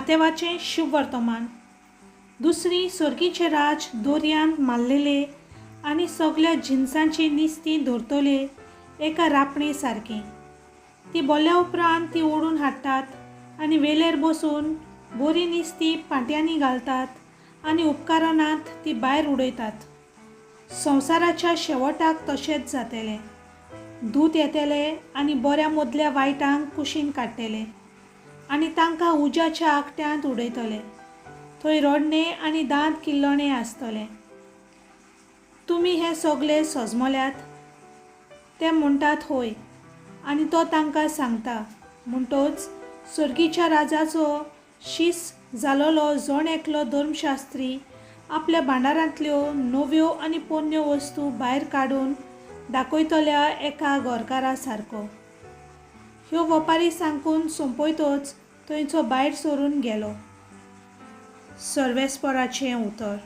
मातेवाचें शुभवर्तमान. दुसरी सर्गीचें राज दोरयान मारलेले आनी सगल्या जिनसांची निस्तीं धरतले एका रापणे सारकें. ती भरल्या उपरांत ती ओडून हाडटात आनी वेलेर बसून बरीं निस्तीं पांट्यांनी घालतात आनी उपकारनात ती भायर उडयतात. संवसाराच्या शेवटाक तशेंच जातलें. दूत येतले आनी बऱ्या मदल्या वायटांक कुशीन काडटले आनी तांकां उज्याच्या आगट्यांत उडयतले. थंय रडणें आनी दांत किल्लणें आसतलें. तुमी हें सगलें सजमल्यात? ते म्हणटात हय. आनी तो तांकां सांगता, म्हणटच सर्गीच्या राजाचो शीस जालोलो जण एकलो धर्मशास्त्री आपल्या भांडारांतल्यो नव्यो आनी पोन्न्यो वस्तू भायर काडून दाखयतल्या एका घरकारा सारको. ह्यो वपारी सांगून सोंपयतच थंयचो भायर सरून गेलो. सर्वेस्पराचें उतर.